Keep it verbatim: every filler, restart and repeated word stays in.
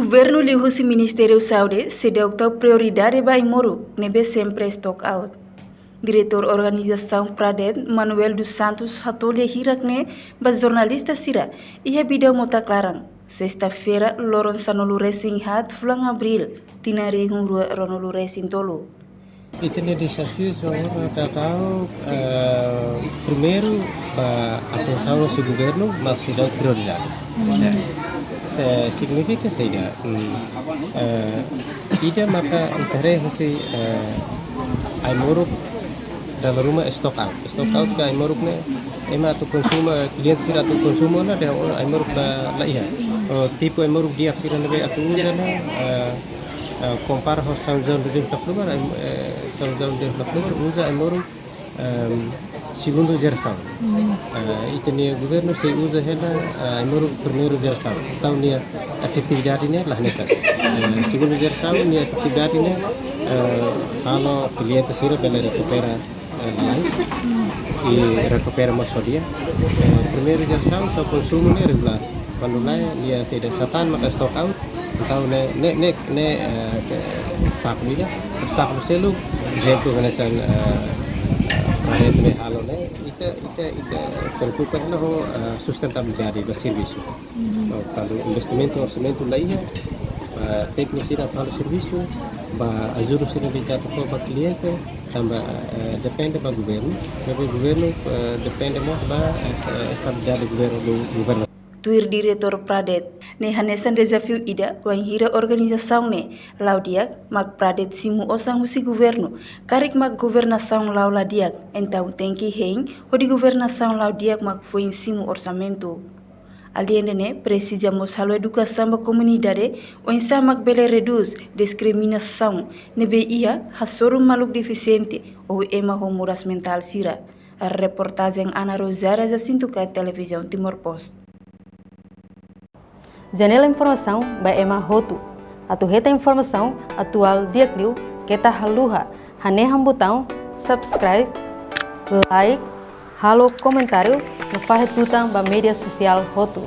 Governu liuhusi Ministériu Saúde seidauk tau prioridade ba ai-moruk ne'ebé sempre stock out. Diretór Organizasaun PRADET, Manuel dos Santos, hato'o lia hirak-ne'e ba jornalista sira iha Bidau Mota Klaran, sesta-feira, loron sanulu-resin-haat fulan Abríl, tinan rihun rua ruanulu-resin-tolu. Ita-nia dezafiu sira daudaun, eh, primeiru, ba atensaun husi governu, mas seidauk prioridade. Ya. Se signifika saida, hmm, eh, ida maka interese husi, eh, ai-moruk dala ruma stock out. Stock out ka ai-moruk ne'e, ema atu konsumu, eh, kliente sira atu konsumu ona dehan ai-moruk la, la iha. Oh, tipu ai-moruk di'ak sira ne'ebé atu uza ona, eh, eh, kompara ho São João de Deus da Pluma, eh, São João de Deus da Pluma, uza ai-moruk, ehm, segundu jerasaun. Eh, ita-nia governu sei uza hela, eh, ai-moruk primeiru jerasaun. Entaun nia efetividade ne'e la hanesan. Eh, segundu jerasaun nia efetividade ne'e, eh, halo kliente sira bele rekupera, eh, lalais, i rekupera mós ho di'ak. Eh, primeiru jerasaun só konsumu ne'e regulár. Kuandu lae, nia saida, satán maka stock out. Entaun ne'e, ne'e, ne'e, ne'e, eh, ke obstákulu ida. Obstákulu seluk, ezemplu, hanesan, eh, PRADET ne'e halo ne'e, ita, ita, ita preokupa ona ho, eh, sustentabilidade ba servisu. No, kuandu investimentu, orsamentu la iha, ba tékniku sira halo servisu, ba ajuda sira ne'ebé atu fó ba kliente, tanba, eh, depende ba governu, maibé governu, eh, depende mós ba, eh, esta-, estabilidade governu, governu. Tuir diretór PRADET, ne'e hanesan dezafiu ida, wainhira organizasaun ne'e la'o di'ak, mak PRADET simu osan husi governu, karik mak governasaun la'o la di'ak, entaun tenke hein, hodi governasaun la'o di'ak mak foin simu orsamentu. Aleinde ne'e, presiza mós halo edukasaun ba komunidade, oinsá mak bele redús diskriminasaun ne'ebé iha hasoru maluk defisiente ou ema ho moras mentál sira. Reportajen Ana Rosária, Jacinto Kai, Televizaun Timor Post. Janela informasaun ba ema hotu. Atu hetan informasaun atuál di'ak liu, keta haluha hanehan butaun subscribe, like, halo komentáriu, no fahe tutan ba média sosiál hotu.